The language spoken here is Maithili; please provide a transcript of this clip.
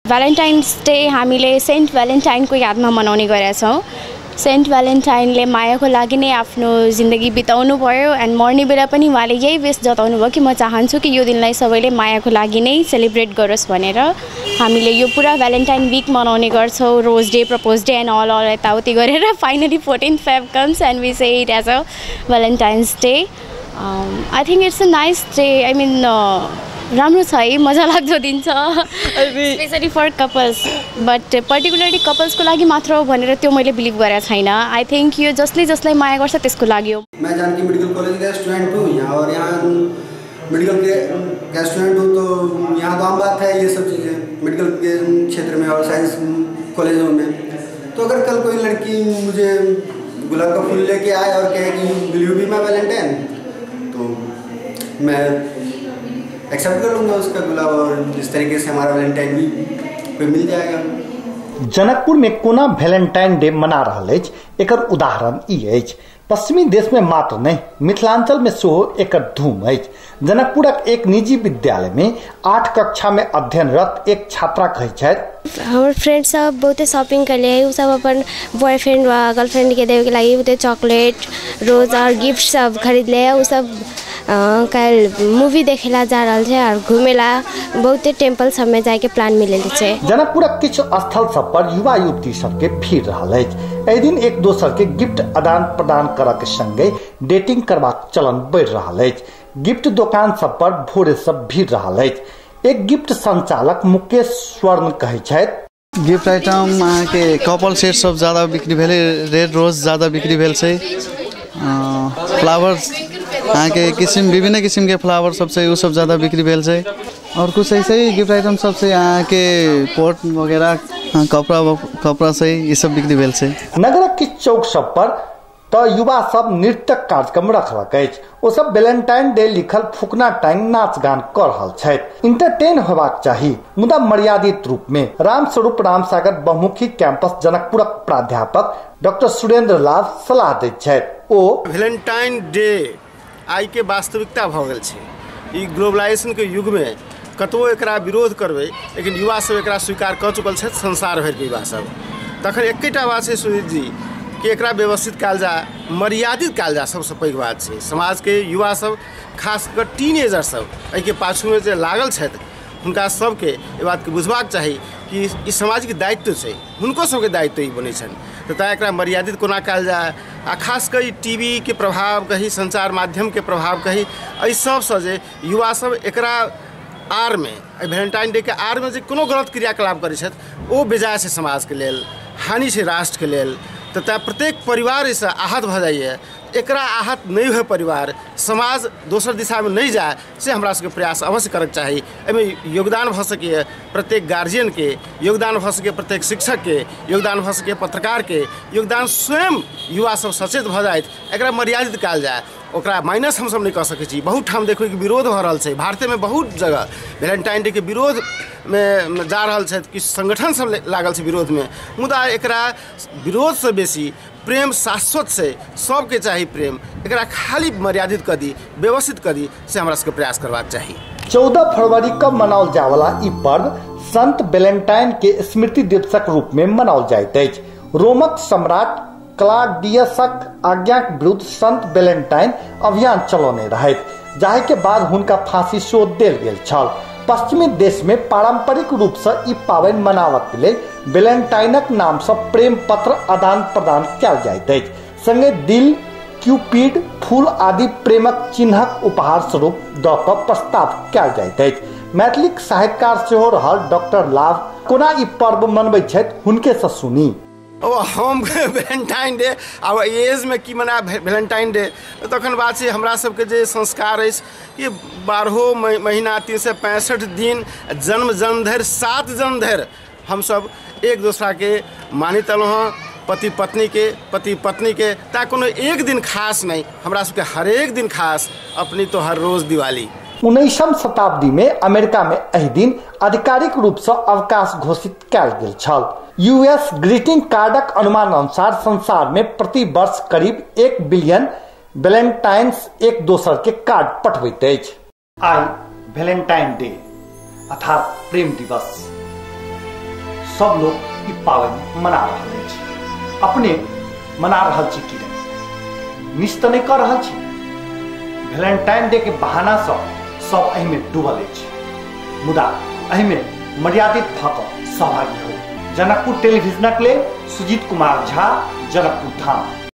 भ्यालेन्टाइन्स डे हामीले सेन्ट भ्यालेन्टाइनको यादमा मनाउने गरेका छौँ। सेन्ट भ्यालेन्टाइनले मायाको लागि नै आफ्नो जिन्दगी बिताउनु भयो एन्ड मर्ने बेला पनि उहाँले यही विश जताउनु भयो कि म चाहन्छु कि यो दिनलाई सबैले मायाको लागि नै सेलिब्रेट गरोस् भनेर। हामीले यो पुरा भ्यालेन्टाइन विक मनाउने गर्छौँ, rose day, propose day and all all यताउति गरेर finally 14 Feb comes and we say it as a Valentine's day. I think it's a nice day. I mean राम्रो छ है, मजा लाग्दो दिन छ, specially for couples, but particularly कपल्सको लागि मात्र हो भनेर त्यो मैले बिलिभ गरेको छैन। I think यो जसले जसलाई माया गर्छ त्यसको लागि हो। मैं जानकी मेडिकल कॉलेज का स्टूडेंट हूँ यहाँ, और यहाँ मेडिकल का स्टूडेंट हूँ तो यहाँ तो आम बात है ये सब चीज़ें मेडिकल के क्षेत्र में और साइंस कॉलेजों में। तो अगर कल कोई लड़की मुझे गुलाब का फूल लेके आए और कहे कि will you be my Valentine, तो मैं एक्सेप्ट कर लूँगा उसका गुलाब, और जिस तरीके से हमारा वैलेंटाइन भी कोई मिल जाएगा। जनकपुर में कोना वैलेंटाइन डे मना रहल अछि एकर उदाहरण ई अछि। पश्चिमी देश में मात्र नहीं, मिथिलांचल में सेहो एकर धूम अछि। जनकपुरक एक निजी विद्यालय में 8 कक्षा में अध्ययनरत एक छात्रा कहै छथि, हमर फ्रेंड सब बहुते शॉपिंग करले, उ सब अपन बॉयफ्रेंड वा गर्लफ्रेंड के देवे के लागि बहुते चॉकलेट, रोज और गिफ्ट सब खरीदले। उ सब काल्हि मूवी देखेला जा रहल छै और घुमेला बहुते टेम्पल सब में जाए के प्लान मिलल छै। जनकपुरक किछु स्थल सब पर युवा युवती सबके भीड़ रहल अछि। एहि दिन एक दोसर के गिफ्ट आदान प्रदान करऽ के संगे डेटिंग करबाक चलन बढ़ि रहल अछि। गिफ्ट दोकान सब पर भोरे सब भीड़ रहल अछि। एक गिफ्ट संचालक मुकेश स्वर्ण कहै छथि, गिफ्ट आइटम अहाँके कपल सेट सब ज्यादा बिक्री भेलै, रेड रोज ज्यादा बिक्री भेल छै, फ्लावर अहाँके किसिम विभिन्न किसिमके फ्लावर सब छै ओ सब ज्यादा बिक्री भेल छै, और कुछ ऐसे ही गिफ्ट आइटम सब छै अहाँके पोट वगैरह, कपड़ा कपड़ा छै, ई सब बिक्री भेल छै। नगरक किछु चौक सब पर तो युवा सब नृत्यक कार्यक्रम रखलक अछि। ओ सब वैलेंटाइन डे लिखल फुकना टांग नाच गान कर रहल छथि। इंटरटेन होबाक चाही, मुदा मर्यादित रूप में। रामस्वरूप रामसागर बहुमुखी कैंपस जनकपुरक प्राध्यापक डॉक्टर सुरेंद्र लाल सलाह दैत छथि। ओ वैलेंटाइन डे I के वास्तविकता भऽ गेल छै। ई ग्लोबलाइजेशन के युग में कतबो एकरा विरोध करबै, लेकिन युवा सब एकरा स्वीकार कऽ चुकल छथि, संसार भरिके युवा सब। तखन एकेटा बात छै सुजीत जी कि एकरा व्यवस्थित कयल जाय, मर्यादित कयल जाय, सबसँ पैघ बात छै। समाजके युवा सब, खास कऽ टीनेजर सब एहिके पाछूमे जे लागल छथि, हुनका सबके एहि बातके बुझबाक चाही कि ई समाजके दायित्व छै, हुनको सबके दायित्व ई बनै छनि। तऽ तैँ एकरा मर्यादित कोना कयल जाय, आ खास कऽ ई टीवी के प्रभाव कही, संचार माध्यमके प्रभाव कही, एहि सबसँ जे युवा सब एकरा आड़मे, एहि वैलेंटाइन डे के आड़मे जे कोनो गलत क्रियाकलाप करै छथि, ओ बेजाय छै समाजके लेल, हानि छै राष्ट्रके लेल। तऽ तैँ प्रत्येक परिवार एहिसँ आहत भऽ जाइए। एकरा आहत नहि होय परिवार, समाज दोसर दिशामे नहि जाय, से हमरा सबके प्रयास अवश्य करैके चाही। एहिमे योगदान भऽ सकैए प्रत्येक गार्जियनके, योगदान भऽ सकैए प्रत्येक शिक्षकके, योगदान भऽ सकैए पत्रकारके, योगदान स्वयं युवा सब सचेत भऽ जाइत, एकरा मर्यादित कयल जाय। ओकरा माइनस हमसब नहि कऽ सकै छी। बहुत ठाम देखबै कि विरोध भऽ रहल छै, भारतेमे बहुत जगह वैलेंटाइन डे के विरोधमे जा रहल छथि, किछु संगठन सब लागल छै विरोधमे। मुदा एकरा विरोधसँ बेसी प्रेम शाश्वत छै, सबके चाही प्रेम, एकरा खाली मर्यादित कऽ दी, व्यवस्थित कऽ दी, से हमरा सबके प्रयास करबाक चाही। 14 फरवरी के मनाओल जायवला ई पर्व संत वैलेंटाइन के स्मृति दिवसक रूप में मनाओल जाइत अछि। रोमक सम्राट क्लाडियसक आज्ञाक विरुद्ध संत वैलेंटाइन अभियान चलौने रहथि, जाहि के बाद हुनका फांसी सेहो देल गेल छल। पश्चिमी देश में पारंपरिक रूप से ई पाबनि मनाबक लेल वैलेंटाइनक नाम से प्रेम पत्र आदान प्रदान कयल जाइत अछि। संगे दिल, क्यूपिड, फूल आदि प्रेमक चिन्हक उपहार स्वरूप दऽ कऽ प्रस्ताव कयल जाइत अछि। मैथिलीक साहित्यकार सेहो रहल डॉक्टर लाभ कोना ई पर्व मनबैत छथि, हुनके से सुनी। ओ हम वैलेंटाइन डे आब एजमे की मनायब वैलेंटाइन डे, तखन बात छै हमरा सबके जे संस्कार अछि कि 12 महीना 365 दिन जन्म जन्म धरि 7 जन्म धरि हमसब एक दोसराके मानैत अयलहुँ हँ, पति पत्नी के, तैँ कोनो एक दिन खास नहि, हमरा सबके हरेक दिन खास, अपनी तो हर रोज दिवाली। 19वीं शताब्दी में अमेरिका में एहि दिन आधिकारिक रूप से अवकाश घोषित कयल गेल छल। यूएस ग्रीटिंग कार्डक अनुमान अनुसार संसार में प्रति वर्ष करीब 1 बिलियन वैलेंटाइन्स एक दोसर के कार्ड पठबैत अछि। आई वैलेंटाइन डे अर्थात प्रेम दिवस। सब लोग ई पाबनि मना रहल अछि। अपने मना रहल छी कि नहि? मिस तऽ नहि कऽ रहल छी? वैलेंटाइन डे के बहाना सँ सब एहिमे डूबल अछि, मुदा एहिमे मर्यादित भऽ कऽ सहभागी हो। जनकपुर टेलीविजनक लेल सुजीत कुमार झा, जनकपुर धाम।